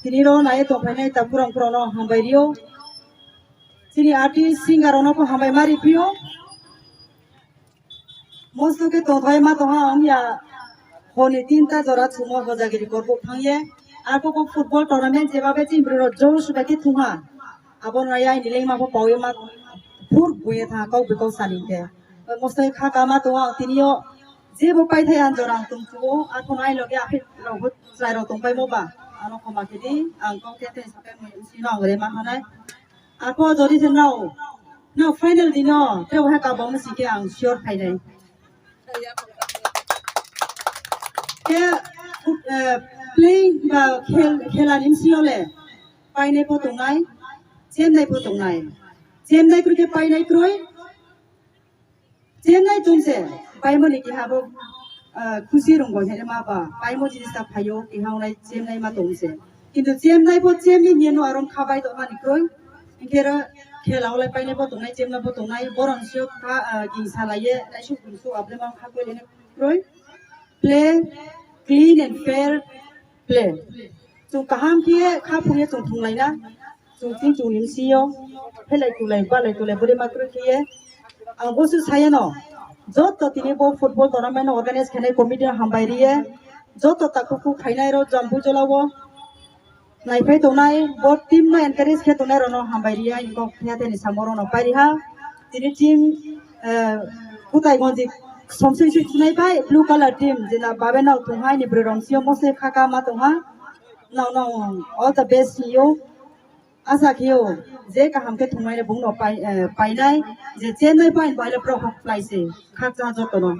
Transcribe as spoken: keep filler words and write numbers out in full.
Tini ro nai tongphainai ta purang purang no hambai rio. Chini artist singer rok no pho hambai ma ri phio. Mosto khe tongthai ma tongha wngya honi tinta jora sumo hojagiri korbo phangye. Arphuh bo football tournament jeba be chini bwrwi rok josh bai khe thungha. Abo no ayai ni lengma pho pawi ma phur buye tha kok bikok sani khe. Mosto khe kha kama tongha tini o jebo paithai ang jora ang tongchugo. Arphuh no ai loge aphit rok bo chwrai rok tongpai mo ba. Ano khoma khe di ang kok khe tei sakai mui sino ang re ma hanai. Apo jodi se no, no final dino, te wahe kabang si ke ang sure phainai. Ke, eh, playing ba khel, khela ni bisi ole, painai pho tongnai, chemnai pho tongnai. Chemnai kroi ke painai kroi, chemnai tongse, paimoni keha bo, ah, khusi rwngo hene ma ba, paimo jinis ta phaio, keha ongnai chemnai ma tongse. Kintu chemnai bo chemni hino aron khabai tongmani kroi. Hinkhe ro khela olai painai bo tongnai, chemnai bo tongnai, boron sio kha, ah, gingsa laiye, naisuk gungsuk able ma kha koilene kroi. Play clean and fair play. Chwng kaham khe kha phungye chwng thunglaina. Chwng chini chwngni bisi o phelai tulai balai tulai bwrwi ma kwrwi khe ye. Ang bosu sayano joto tini bo football tournament no organize khainai committee no hambai riye. Joto takhuk khuk khainai rok Jambujola o naiphai tongnai bo team no encourage khe tongnai rok no hambai riya. Ingkok phiya teni samung rok no pairiha tini team, eh, kutai gonji somsoi soi thunai bai blue color team jena babe no thunghai ni bwrwi rok sio mosai khaka ma tongha. No, no, all the best to you. Asa khio je kaham khe thungmani bung no pai, eh, painai je chennai pain baile prohok plaise khakcha joto no.